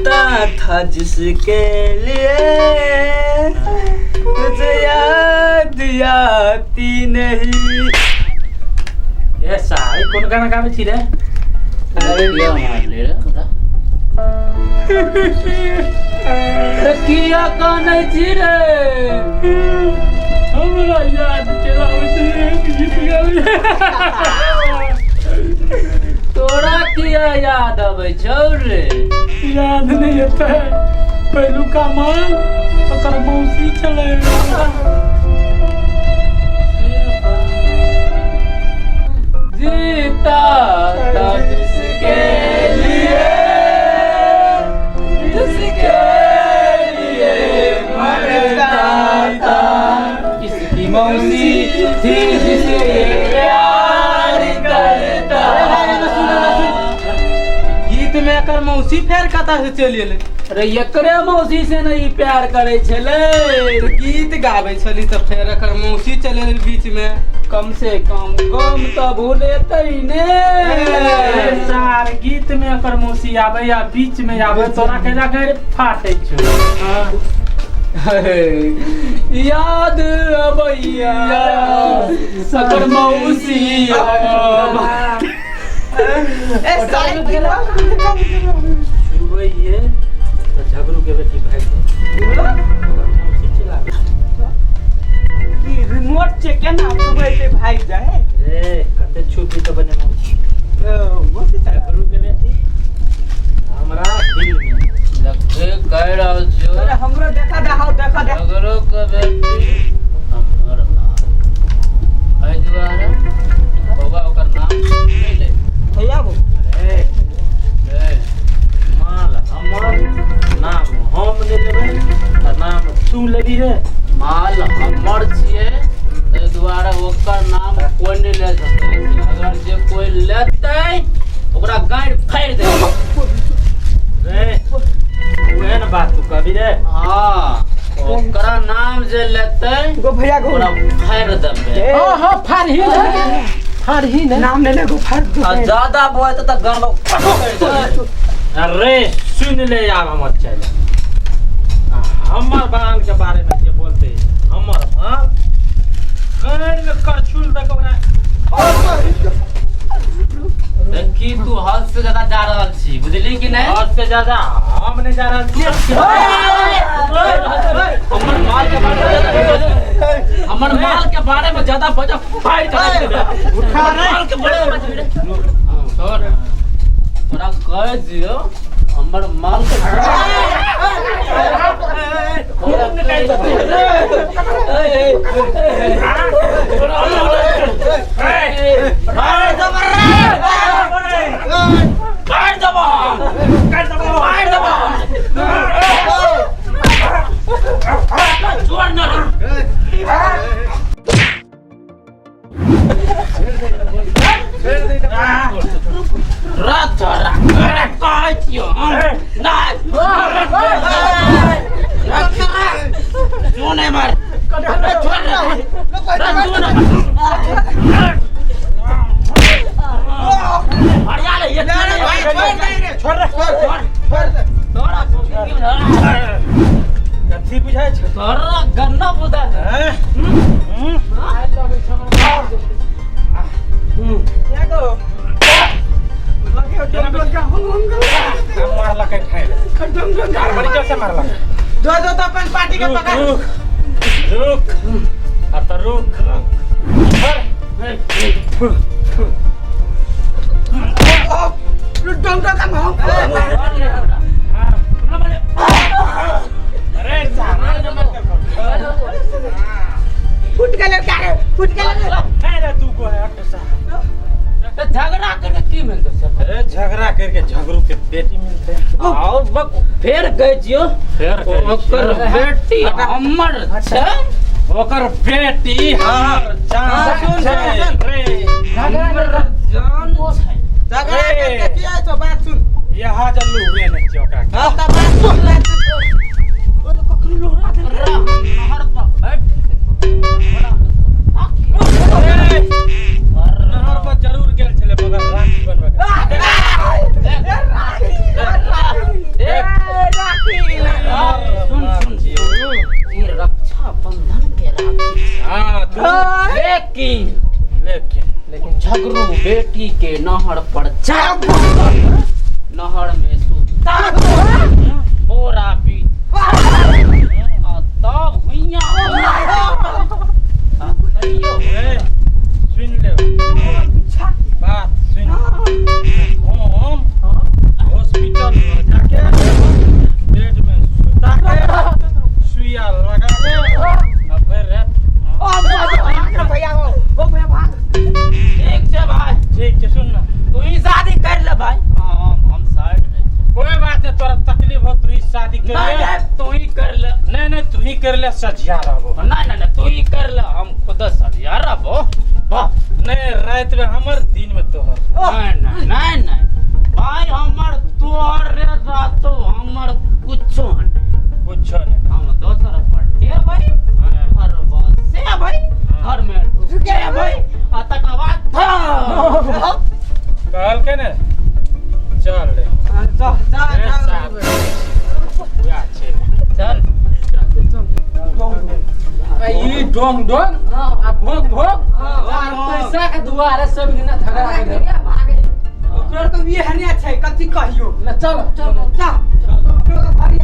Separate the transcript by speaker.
Speaker 1: मरता था जिसके लिए, तुझे याद आती नहीं।
Speaker 2: ए सारी कोन गाना गाबै छी रे?
Speaker 3: अरे मारले रे ओकरा। रे किया कानै छी रे?
Speaker 2: हमरा याद चलि आबै छै गीत गाबै।
Speaker 3: तोरा किया याद अबै छौ रे?
Speaker 2: याद नहि एतै, पहिलुका माल ओकर मौसी छलै।
Speaker 3: जीता था जिसके लिए, जिसके लिए मरता था, इसकी मौसी थी जिसे प्यार करता।
Speaker 1: गीत में एकर मौसी फेर कतऽ से चलि एलै?
Speaker 3: अरे एकरे मौसी से नहीं प्यार करे छलै।
Speaker 1: तऽ गीत गाबै छली तऽ फेर एकर मौसी चलि एलै बीच में।
Speaker 3: कम से कम गम तऽ भूलेतै ने।
Speaker 2: सार गीत में एकर मौसी आबै आ बीच में आबै, तोरा के जाके फाटै छौ।
Speaker 3: याद अबैया सकर मौसी।
Speaker 1: ए साले
Speaker 2: छुबैये तऽ झगड़ू के बेटी भागि गेल, ओकर मौसी चलि आबै।
Speaker 1: रिमोट छै केना छुबै छै भागि जाए?
Speaker 2: रे कते छुपी तऽ बने मौसी।
Speaker 1: मौसी चला।
Speaker 2: झगड़ू के बेटी हमरा दिल में।
Speaker 3: देखे कहि रहल छियौ।
Speaker 1: अरे हमरो देखा दे, हाउ देखा दे।
Speaker 3: झगड़ो के बेटी हमर माल, एहि दुआरे बौआ ओकर नाम नहि ले।
Speaker 1: भैया गो।
Speaker 2: अरे
Speaker 3: ए,
Speaker 2: माल हमर, नाम हम नहि लेबै तऽ नाम तू लेबी रे?
Speaker 3: माल हमर छियै, ताहि दुआरे ओकर नाम कोइ नहि ले सकै छै। अगर जे कोइ लेतै ओकरा गाड़ि फाड़ि देबै।
Speaker 2: रे उहे ने बात तू कहबी रे?
Speaker 3: हँ, ओकरा नाम जे लेतै
Speaker 1: गो भैया गो,
Speaker 3: ओकरा फाड़ि देबै।
Speaker 4: हाँ हाँ, फाड़ही ने, फाड़ही ने।
Speaker 1: नाम ले ले गो, फाड़ दो।
Speaker 3: आ ज्यादा बोलतै तऽ गनबो करि देबै।
Speaker 2: अरे सुन ले, आब हमर चल हमर बांध के बारे में जे बोलते, हमर माँ कान में करछुल दऽ के ओकरा।
Speaker 3: देखी, तू हद से ज्यादा जा रहल छी, बुझली कि नहि?
Speaker 2: हद से ज्यादा हम नहीं जा रहल छियै।
Speaker 3: हमर माल के बारे में, हमर माल के बारे में ज्यादा बजा फाड़ देबै।
Speaker 1: उठा रे।
Speaker 3: माल के बारे में छोड़, तोरा कह दियो हमर माल के तोरा कह दियो। फाड़ देबो, फाड़ देबो, छोड़ ना रे। रात तोरा अरे कहै छियौ हम नहि सुन एमहर, छोड़ रे, सुन हरिया ले, ये
Speaker 1: छोड़ रे, छोड़ दे।
Speaker 3: तोरा
Speaker 2: कथी बुझाइ छै?
Speaker 3: तोरा गन्ना बुझा छै।
Speaker 2: हैं?
Speaker 1: या गो लगे डंग डंग हम हम।
Speaker 2: मारलकै ठाइ बड़ी जोर से मारलकै।
Speaker 1: जो जो तो अपन पार्टी के पकड़।
Speaker 2: रुक रुक, आ तऽ रुक।
Speaker 1: डंग डंग हम।
Speaker 2: अरे
Speaker 1: फुट गेलै का रे? फुट गेलै रे।
Speaker 2: अरे तू को है हट सा।
Speaker 3: तऽ झगड़ा करके की मिलतै से?
Speaker 2: अरे झगड़ा करके झगड़ू के बेटी मिलते।
Speaker 3: आओ बक फेर कहै छियौ,
Speaker 2: फेर कहै छियौ।
Speaker 3: ओकर बेटी हमर छै।
Speaker 2: ओकर बेटी हमर जान
Speaker 1: सुन,
Speaker 2: छै
Speaker 1: सुन,
Speaker 2: रे।
Speaker 3: हमर जान छै।
Speaker 1: झगड़ा करके की आइ छौ? बात सुन।
Speaker 2: यहाँ जल्लू हुए नहि छै ओकरा।
Speaker 1: हाँ तऽ बात सुन, बात सुन। ओ तो कखनो लोहरा देलकै।
Speaker 3: ओकरा नहर पर बैठ के
Speaker 2: नहर पर जरूर गेल छलै मगर राखी बनबै के।
Speaker 3: देख। बेटी के नहर पर जा नहर में सुता बोरा बीच आ तब हुइया आ तैयो
Speaker 2: ए, सुन ले बात सुन। हम हॉस्पिटल में जाके बेड में सुता के सुइया लगा के आ भरि रात
Speaker 1: भैया ओ भैया भाग।
Speaker 3: ठीक छै भाई।
Speaker 2: ठीक छै, सुन ना।
Speaker 3: तू ही शादी कर ले भाई, हम साइड रहे छी।
Speaker 2: कोई बात नहीं, तोरा तकलीफ हो तू ही शादी कर
Speaker 3: नहीं
Speaker 2: ले।
Speaker 3: नहीं, तू ही कर ले।
Speaker 2: नहीं नहीं, तू ही कर ले, सझिया रहबो।
Speaker 3: नहीं नहीं नहीं, तू ही कर ले, हम खुद सजिया रहबो। वाह।
Speaker 2: नहीं, रात में हमर, दिन में तोहर।
Speaker 3: नहीं नहीं नहीं नहीं भाई, हमर तोहर रे रातो हमर कुछो नहीं।
Speaker 2: कुछो नहीं।
Speaker 3: हम दोसर पटे भाई,
Speaker 2: हाँ।
Speaker 3: घर बसे भाई, घर में ढुके भाई आ तकर बाद
Speaker 2: कहलकै ने चल रे।
Speaker 1: चल चल।
Speaker 2: ए, साहब। उएह छै।
Speaker 3: चल।
Speaker 4: आ ई डोंग डोंग आ भोंग भोंग आ पैसा के दुआरे सब दिना झगड़ा कर।
Speaker 1: ओकरा तो ये हने छै, कथी कहियो।
Speaker 4: ना चलो।
Speaker 1: चल चल, ओकरो तो भारी।